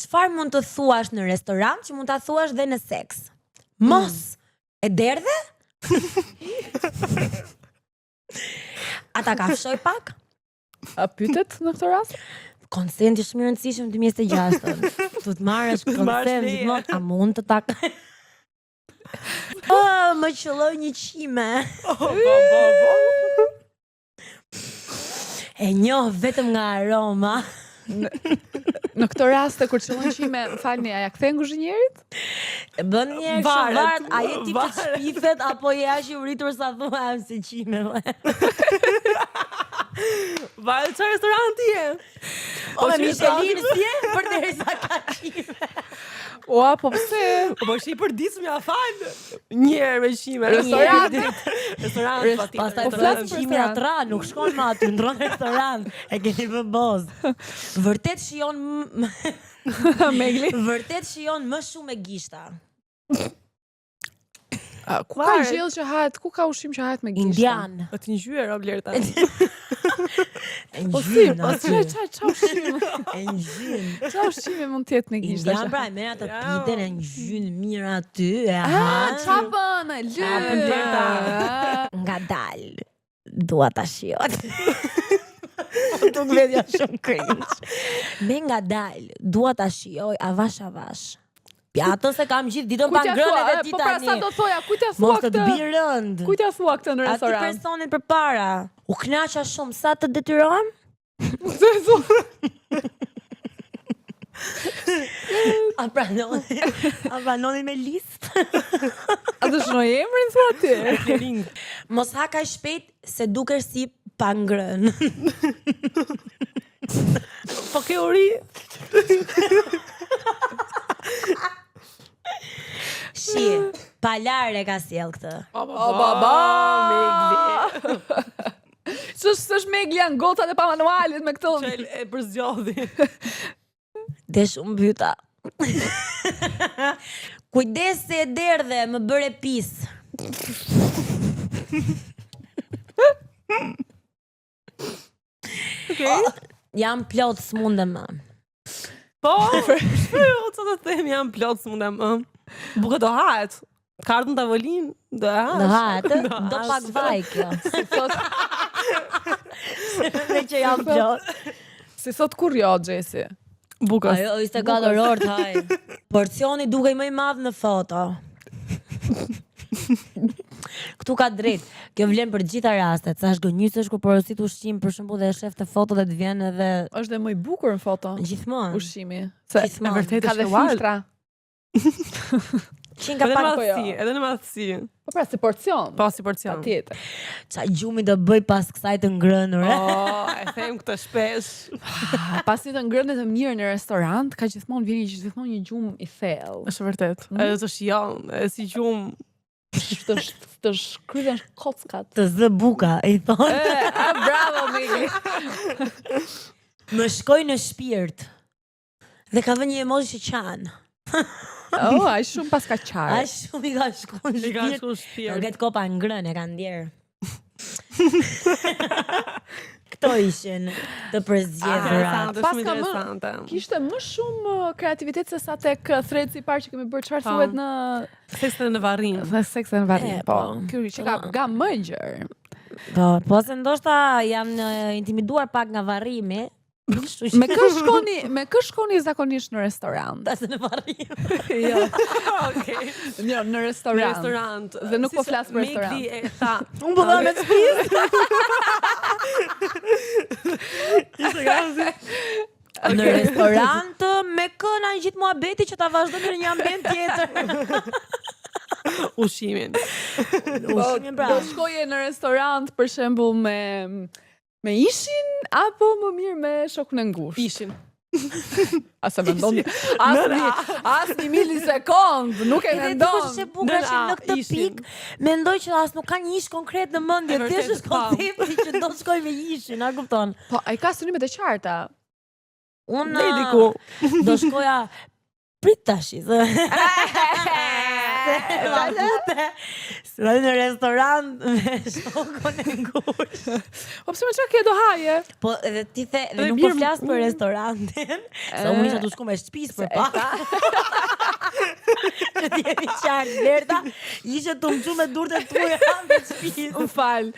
Çfarë mund të thuash në restorant që mund ta thuash dhe në seks? Mos mm. e derdhe? A ta kafshoj pak? A pyetet në këtë rast? Konsenti është shumë i rëndësishëm në 2026-ën. Do të marrësh konsent gjithmonë, a mund të ta Oh, më qëlloi një qime. Oh, bo, bo, bo. E njoh vetëm nga aroma. Në, në këto raste kur qëllon qime, më falni, a ja kthen kuzhinierit? E bën një herë kështu varet, a je tip të shpifet apo je aq i uritur sa thua jam si qime. Varet çfarë restoranti je? Po me Michelin si je përderisa ka qime. Ua, po pse? Po po shi përditshëm ja fal. Një herë me qime. Restorant. Restorant patjetër. Pastaj po flas qime atra, nuk shkon më aty, ndron restorant. E keni vë boz. Vërtet shijon Megli. Vërtet shijon më shumë me gishta. A, ku ka gjellë që hahet, ku ka ushqim që hahet me gishta? Indian. Po të ngjyer o Blerta. Po si, po ça ça ça ushqim? E ngjyn. Ça ushqimi mund të jetë me gishta? Indian pra e merr atë piten e ngjyn mirë aty e ha. Ah, ça bën? Lë. Blerta. Ngadal. Dua ta shijoj. Nuk vetja shumë cringe. Me ngadal, dua ta shijoj avash avash. Pjatën se kam gjithë ditën pa ngrënë edhe ti po pra, tani. Po pra sa do thoja, kujt ja thua Mos të këtë? të bi rënd. Kujt ja thua këtë në restoran? Atij personit përpara. U knaqa shumë, sa të detyrohem? A pranoni, a pranoni me listë? A të shënoj emrin thua ti? Mos ha kaq shpejt se dukesh si pa ngrënë. Po ke uri? Shi, pa larë e ka sjell këtë. O, ba, ba, Megli. S'është s'është Megli janë gocat e pa manualit me këto. Që e përzgjodhi. Desh u mbyta. Kujdes se e derdhe, më bëre pis. Okej. Okay. Jam plot s'mundem më. Po, shprehu, ç'të të them, jam plot s'mundem më. Buka do hahet. Ka ardhur në tavolinë, do e hash. Do hahet, do pak vaj kjo. Si thot, Me që jam plot. si thot kur jo, Xhesi. Bukës. Ajo 24 orë të haj. Porcioni dukej më i madh në foto. Këtu ka drejt. Kjo vlen për të gjitha rastet. Sa zhgënjyese është kur porosit ushqim për shembull dhe e shef te foto dhe të vjen edhe Është dhe më i bukur në foto. gjithmonë. Ushqimi. Se Gjithmonë. E vërtetë ka është dhe e wild. filtra. Qen ka Edhe në pak po jo. madhësi, edhe në madhësi. Po pra si porcion. Po si porcion. Patjetër. Ça gjumi do bëj pas kësaj të ngrënure. Oh, e them këtë shpesh. Ah, Pas një të ngrënë të mirë në restorant, ka gjithmonë vjen një gjithmonë një gjumë i thellë. Është vërtet. Mm. Edhe të shijon, edhe si gjumë. Të sh- të shkryhen kockat. Të zë buka, i thonë. E, a, bravo Megli. Më shkoi në shpirt. Dhe ka vënë një emoji që qan. Oh, ai shumë pas ka qarë. Ai shumë i ka shku në I ka shpirt. shku shpirt. Në këtë kohë pa ngrënë e ka ndjerë. Këto ishin të përzgjedhurat. Interesante, Pas shumë ka më- interesante. Kishte më shumë uh, kreativitet se sa tek uh, threadsi i parë që kemi bërë çfarë Po. thuhet në Seks në varrim. në seks në varrim. E, Po, po. ky që ka ga më e gjerë. Po, po se ndoshta jam eh, intimiduar pak nga varrimi, Kështu që Me kë shkoni, me kë shkoni zakonisht në restorant? Ta se në varrim. Jo, Okej. jo, në Në restorant. restorant. Dhe nuk Si po se flas për restorant. Megli e tha. Unë po them me spis. Ishte gazi. Në restorant me kë na ngjit muhabeti që ta vazhdojmë në një ambient tjetër. Ushqimin. Ushqimin pra. Do shkoje në restorant për shembull me Me ishin apo më mirë me shokun e ngushtë? Ishin. A se mendon? As një, as një milisekond, nuk e Edhe mendon. dikush është e bukur që në këtë pikë mendoj që as nuk ka një ish konkret në mendje, thjesht është po. koncepti që do të shkoj me ishin, a kupton? Po, ai ka synimet e qarta. Unë Deri diku. do shkoja prit tash. Se ma fute. Se tani në restorant me shokun e ngushtë. Po pse me çka ke do haje? Po edhe ti the, dhe Dhe nuk po mirë, flas për restorantin, se unë isha tu shku me shtëpisë për pak. Që ti jemi qartë, Berta, ishe tu më çu me durët e tuaja me shtëpisë. Më fal.